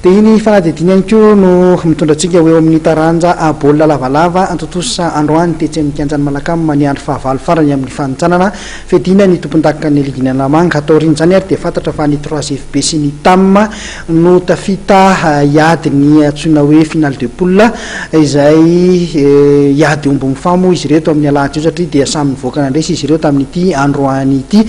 Dia iny fanadihadiana ihany koa no mitondra antsika ho eo amin'ny taranja baolina lavalava tontosa androany tetsy amin'ny kianjan'i Malacam ny andro fahavalo farany amin'ny fanintsanana fiadiana ny tompondakan'ny ligin'i Analamanga. Taorian'izany ary dia fantatra fa ny Trois FB sy ny Tam no tafita hiady ny antsoina hoe finale de poule izay hiady omby mifamo izy ireto amin'ny alahady io satria dia samy nivoaka nandresy izy ireo tamin'ity androany ity.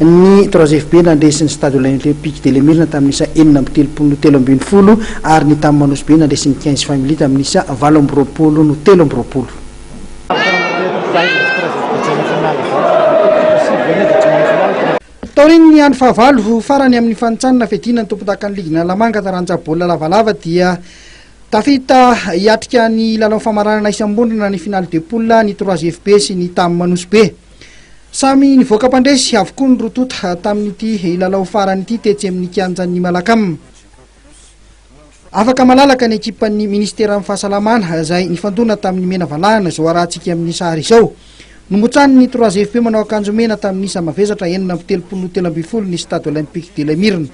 Ny Trois FB nandresy ny Stade Olympique de l'Emirina tamin'ny isa 36 no 13 ary ny Tam Nosy Be nandresy ny Quinze Family tamin'ny isa 28 no 23. Taorian'ny andro fahavalo farany amin'ny fanintsanana fiadiana ny tompondakan'ny ligin'Analamanga taranja baolina lavalava dia tafita hiatrika ny lalao famaranana isam-bondrona ny finale de poule ny Trois FB sy ny Tam Nosy Be. Samy nivoaka mpandresy avokoa ny roa tonta tamin'ity lalao farany ity tetsy amin'ny kianjan'ny Malacam. Afaka malalaka ny ekipan'ny ministeran'ny fahasalamana izay nifandona tamin'ny mena valahana izao arahantsika amin'ny sary izao. Nomotsanin'ny Trois FP manao akanjo mena tamin'ny isa mavesatra 36 no 13 ny Stade Olympique de l'Emirina.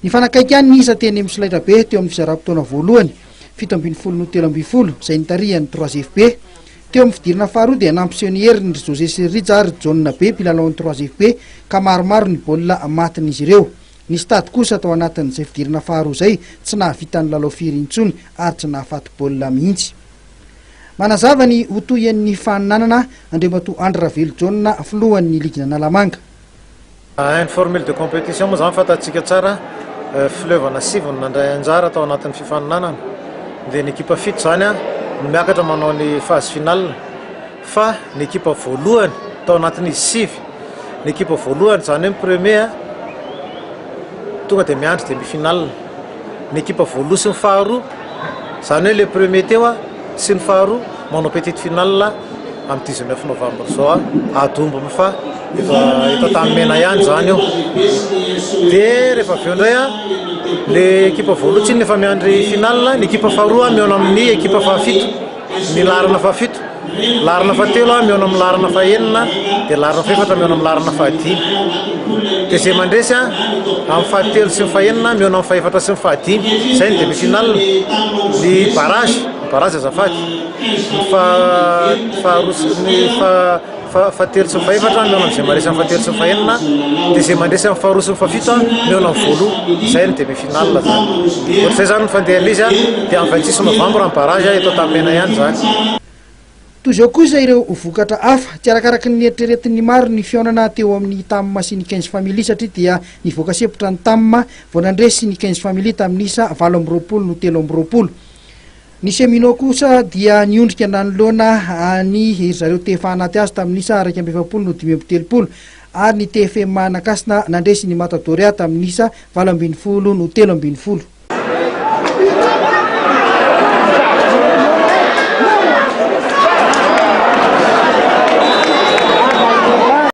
Nifanakaiky ihany ny isa teny amin'ny solaitrabe teo amin'ny fizaram-potoana voalohany, 17 no 13, izay nitarihan'ny Trois FB. Teo amin'ny fidirana faharoa dia nampiseho ny heriny ry José sy ry Rija ary Jaona be mpilalaon'ny Trois FB ka maromaro ny baolina matin'izy ireo. Ny Stade kosa tao anatin'izay fidirana faharoa izay tsy nahavita nilalao firy intsony ary tsy nahafaty baolina mihitsy. Manazava ny ho tohian'ny faninanana Andriamatoa Andry Ravelojaona filohan'ny ligin'Analamanga. Une formule de compétition moa izany fantatsika tsara, fileovana sivy no nandray anjara tao anatin'ny fifaninanana, dia ny ekipa fito izany no miakatra manao ny phase finale fa ny ekipa voalohany tao anatin'izy sivy, ny ekipa voalohany izany hoe ny premier tonga dia miandry demi finale, ny ekipa voalohany sy ny faharoa izany hoe le premier teo sy ny faharoa manao petite finale amin'ny 19 novembre izao ady omby fa efa eto Antanimena ihany izany io dia rehefa avy eo indray a le ekipa voalohany tsinona efa miandry finale ny ekipa faharoa mihaona amin'ny ekipa fahafito ny laharana fahafito Laharana fahatelo aho mihaona amin'ny laharana fahenina, dia laharana fahefatra mihaona amin'ny laharana fahadimy. Dia izay mandresy amin'ny fahatelo sy ny fahenina mihaona amin'ny fahefatra sy ny fahadimy. Izay ny demi-finale. Ny barrage, ny barrage azafady. Ny faharoa sy ny fahatelo sy ny fahefatra mihaona amin'izay mandresy amin'ny fahatelo sy ny fahenina. Dia izay mandresy amin'ny faharoa sy ny fahafito mihaona amin'ny voaloha. Izay ny demi-finale izany. Ohatr'izay izany ny fandehan'izy dia amin'ny 26 novambra ny barrage eto Antanimena ihany izany. Toy izao kosa ireo vokatra hafa. Tsy arakaraky ny neritreretin'ny maro ny fihaonana teo amin'ny Tam sy ny Quinze Family satria dia nivoaka sempotra ny Tam vao nandresy ny Quinze Family tamin'ny isa 28 no 23. Ny Cheminot kosa dia niondrika nanoloana ny ry zareo TFA anaty azy tamin'ny isa 41 no 35 ary ny TFM Manakasina nandresy ny Matadoria tamin'ny isa 18 no 13.